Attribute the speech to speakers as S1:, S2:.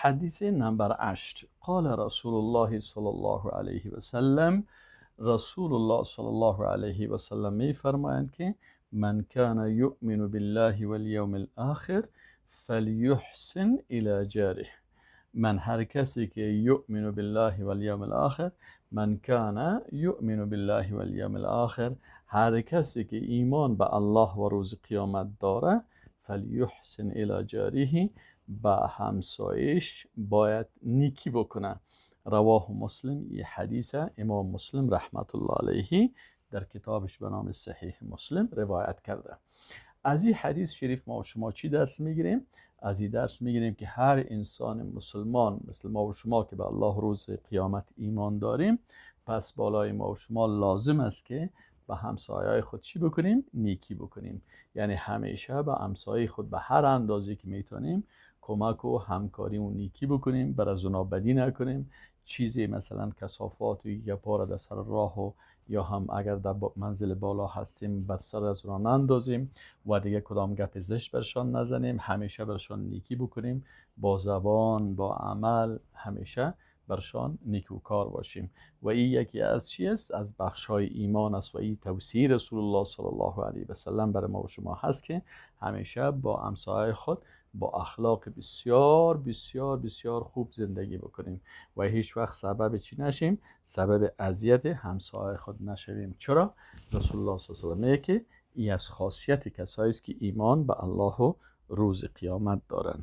S1: حدیث نمبر 8. قال رسول الله صلی الله علیه و سلم، رسول الله صلی الله علیه و سلم می فرمایند که من کان یؤمن بالله والیوم الاخر فلیحسن الی جاره. من هر کسی که یؤمن بالله والیوم الاخر، من کان یؤمن بالله والیوم الاخر، هر کسی که ایمان به الله و روز قیامت داره، فلیحسن الی جاره، به همسایش باید نیکی بکنه. رواه مسلم. این حدیث امام مسلم رحمت الله علیه در کتابش به نام صحیح مسلم روایت کرده. از این حدیث شریف ما و شما چی درس میگیریم؟ از این درس میگیریم که هر انسان مسلمان مثل ما و شما که به الله روز قیامت ایمان داریم، پس بالای ما و شما لازم است که به همسایه‌های خود چی بکنیم؟ نیکی بکنیم. یعنی همیشه به همسایه خود به هر اندازه که میتونیم کمک و همکاری و نیکی بکنیم، بر از اونا بدی نکنیم. چیزی مثلا کثافات و گپا را در سر راه و یا هم اگر در منزل بالا هستیم بر سر از اونا نندازیم و دیگه کدام گپ زشت برشان نزنیم. همیشه برشان نیکی بکنیم، با زبان با عمل همیشه برشان نیکوکار باشیم. و این یکی از چی است؟ از بخش های ایمان است و این توصیه رسول الله صلی الله علیه و سلم برای ما و شما هست که همیشه با همسایه خود با اخلاق بسیار بسیار بسیار خوب زندگی بکنیم و هیچ وقت سبب چی نشیم؟ سبب اذیت همسایه خود نشویم. چرا؟ رسول الله صلی الله علیه و سلم میگه که این از خاصیت کسایی است که ایمان به الله و روز قیامت دارند.